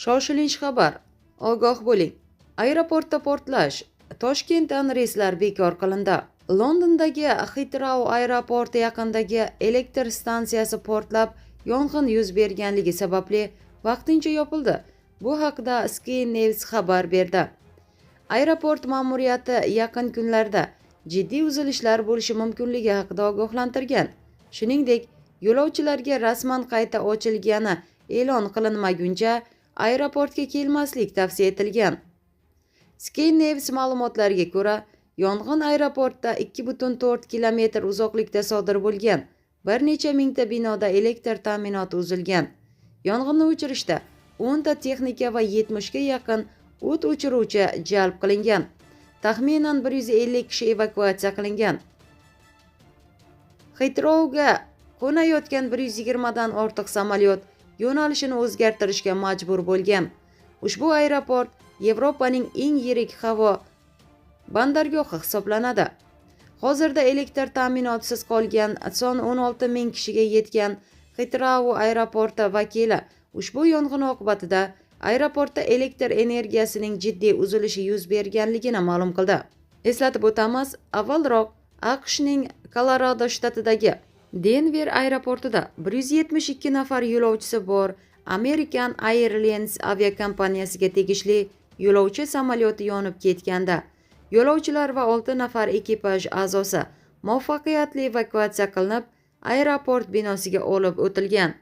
Shoshilinch xabar! Ogoh bo'ling! Aeroportda portlash. Toshkentdan reyslar bekor qilindi. Londondagi Xitrou aeroporti yaqinidagi elektr stansiyasi portlab, yong'in yuz berganligi sababli vaqtincha yopildi. Bu haqda Sky News xabar berdi. Aeroport ma'muriyati yaqin kunlarda jiddiy uzilishlar bo'lishi mumkinligi haqida ogohlantirgan. Shuningdek, yo'lovchilarga rasman qayta ochilgani e'lon qilinmaguncha aeroportga kelmaslik tavsiya etilgan. Sky News ma'lumotlariga ko'ra, yong'in aeroportda 2,4 kilometr uzoqlikda sodir bo'lgan. Bir necha mingta binoda elektr ta'minoti uzilgan. Yong'inni o'chirishda 10 ta texnika va 70 ga yaqin o't o'chiruvchi jalb qilingan. Taxminan 150 kishi evakuatsiya qilingan. Xitrouga qo'nayotgan 120 dan ortiq samolyot yo'nalishini o'zgartirishga majbur bo'lgan. Ushbu aeroport Yevropaning eng yirik havo bandargohi hisoblanadi. Hozirda elektr ta'minotisiz qolgan son 16 ming kishiga yetgan. Xitrou aeroporti vakili ushbu yong'in oqibatida aeroportda elektr energiyasining jiddiy uzilishi yuz berganligini ma'lum qildi. Eslatib o'tamiz, avvalroq AQShning Kolorado shtatidagi Denver aeroportida 172 nafar yo'lovchisi bor American Airlines aviakompaniyasiga tegishli yo'lovchi samolyoti yonib ketganda, yo'lovchilar va 6 nafar ekipaj a'zosi muvaffaqiyatli evakuatsiya qilinib, aeroport binosiga olib o'tilgan.